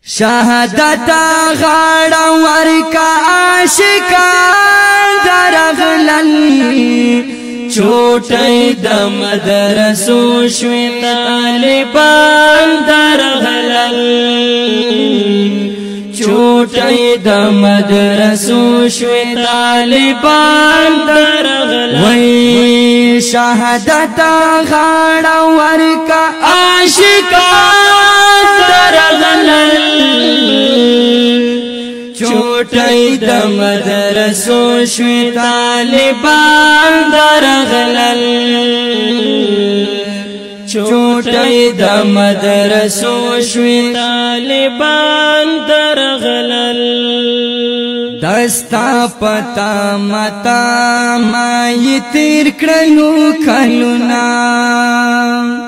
شهادت غاړه ورکا عاشقان درغلل، چوټي د مدرسو شوي طالبان درغلل، چوټي د مدرسو شوي طالبان درغلل. وای شهادت غاړه ورکا عاشقان درغلل، چوټي د مدرسو شوي طالبان درغلل، چوټي د مدرسو شوي طالبان درغلل. دستا پتا متا ما یې تیر کړلو کلونه،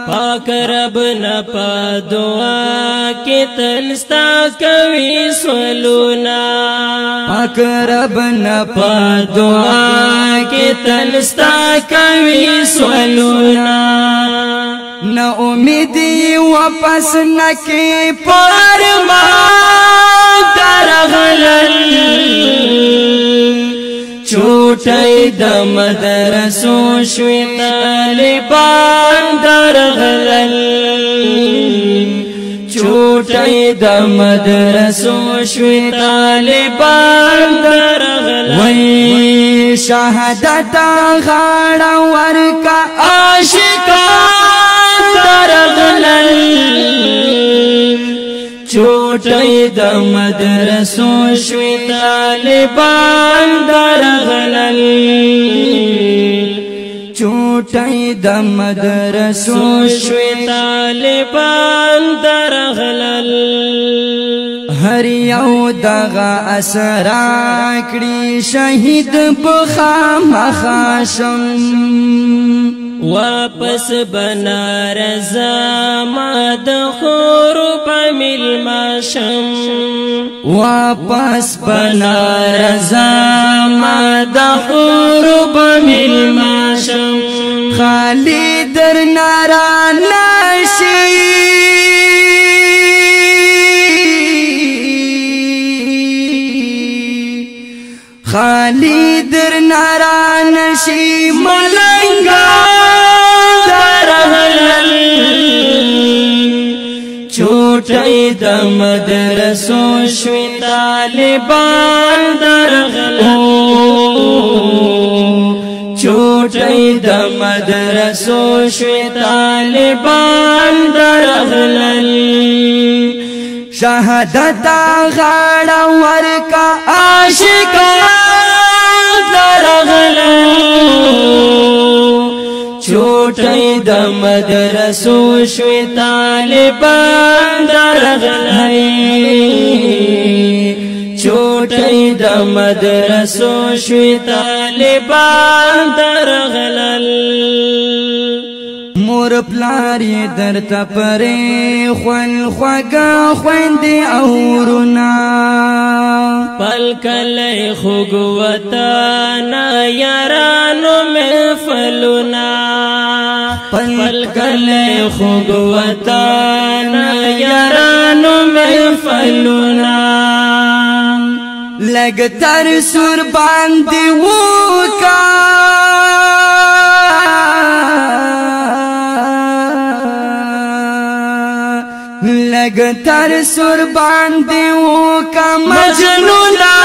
پاک رب نه په دعا کې تل ستا کوي سوالونه، پاک رب نه په دعا کې تل ستا کوي سوالونه. نه امیدي واپس نکې پر ما درغلل، چوټي د مدرسو شوي طالبان درغلل، چوټي د مدرسو شوي طالبان درغلل. وای شهادت غاړه ورکا عاشقان درغلل، چوټي د مدرسو شوي طالبان درغلل، چوټي د مدرسو شوي طالبان درغلل. هر یو دغه اسرا کړي شهید بخامخاشم، واپس بنارز ما د خورو په ملماشم، واپس بنارز ما د خورو په ملماشم. خالی در نارا نشي، خالی در نارا نشي ملنګا درغلل، چوټي د مدرسو شوي طالبان درغلل، چوټي د مدرسو شوي طالبان درغلل. شهادت غاړه ورکا عاشقان درغلل، چوټي د مدرسو شوي طالبان درغلل، چوټي د مدرسو شوي طالبان درغلل. مور پلار یې درته پرې خپل خوږه خویندې او وروڼه، پل کلی خوږ وطن یارانو محفلونه، پل کلی خوږ وطن یارانو محفلونه. لږ تر سور باندې وکا، لګ تر سور باندې وکا مجنونا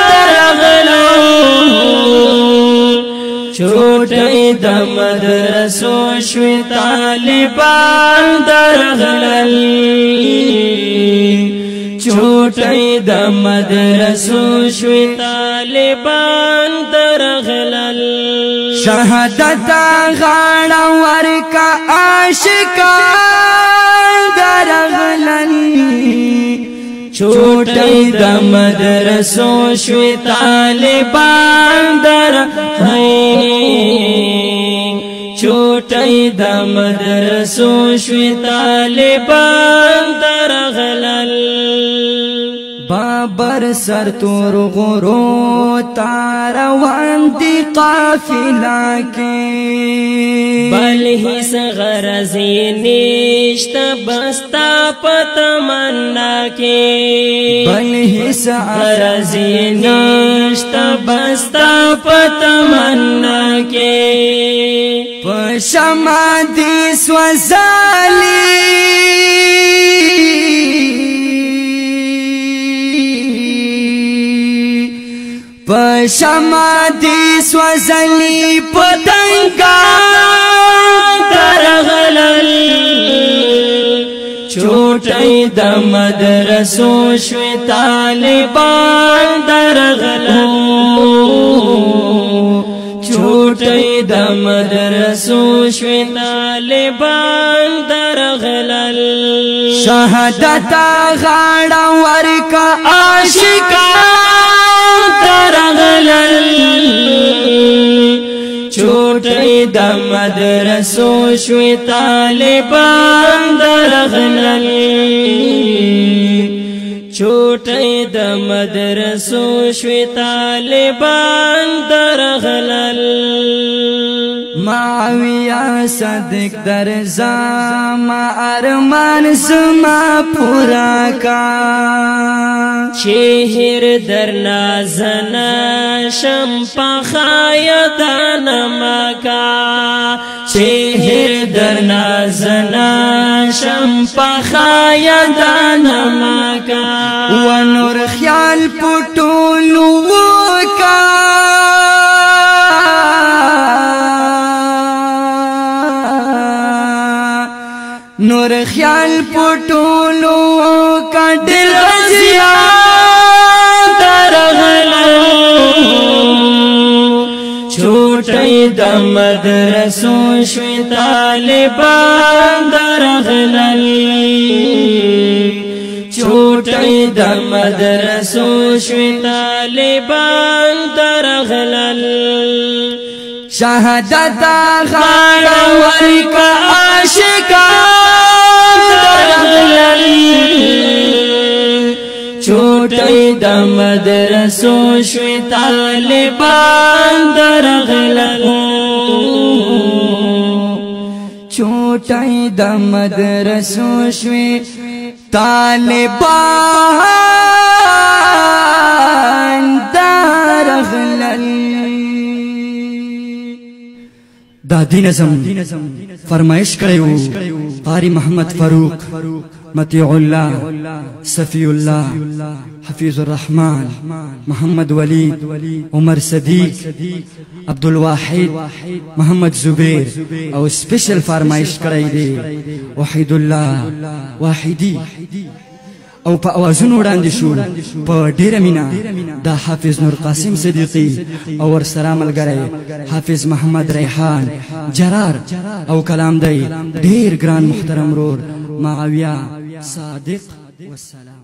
درغلو، چوټي د مدرسو شوي طالبان درغلل، چوټي د مدرسو شوي طالبان درغلل. شهادت غاړه ورکا عاشقان درغلل، چوټي د مدرسو شوي طالبان درغلل، چوټي د مدرسو شوي طالبان درغلل. با بر سر تور غرو تا روان دی قافله کې. بل هیڅ غرض نشته بستا په تمنا کې. بل هیڅ غرض نشته بستا په تمنا کې. په شمع دې سوځلې په شمع دې سوځلې پتنګان درغلل. چوټۍ د مدرسو شوې طالبان درغلل. چوټۍ د مدرسو شوې طالبان درغلل. شهادت غاړه ورکا عاشقان درغلل. چوټۍ د مدرسو شوې طالبان درغلل. چوټۍ د مدرسو شوې طالبان درغلل. معاویه صدق درزا ما ارمان زما پورا کا. چهر درنا زنا شم پخایدان مکا. چهر درنا زنا شم پخایدان مکا. ونور خیال پټولو وکا نور خیال پټولو کا ډېر زیات درغلل. چوټۍ د مدرسو شوې طالبان درغلل. چوټۍ د مدرسو شوې طالبان درغلل. شهادت غاړه ورکا عاشقان درغلل. چوټۍ د مدرسو شوې طالبان درغلل. چوټۍ د مدرسو شوې طالبان درغلل. دا دین نظم فرمایش کړی وو قاری محمد فاروق، مطیع الله، صفی الله، حفیظ الرحمن، محمد ولید، عمر صدیق، عبد الواحد، محمد زبیر او سپیشل فرمایش کړی دی وحید الله واحدی. او په اوازونو وړاندې شو په ډیره مینه د حافظ نور قاسم صدیقي او ورسره ملګری حافظ محمد ریحان جرار او کلام دی ډیر ګران محترم رور معاویه صادق. والسلام.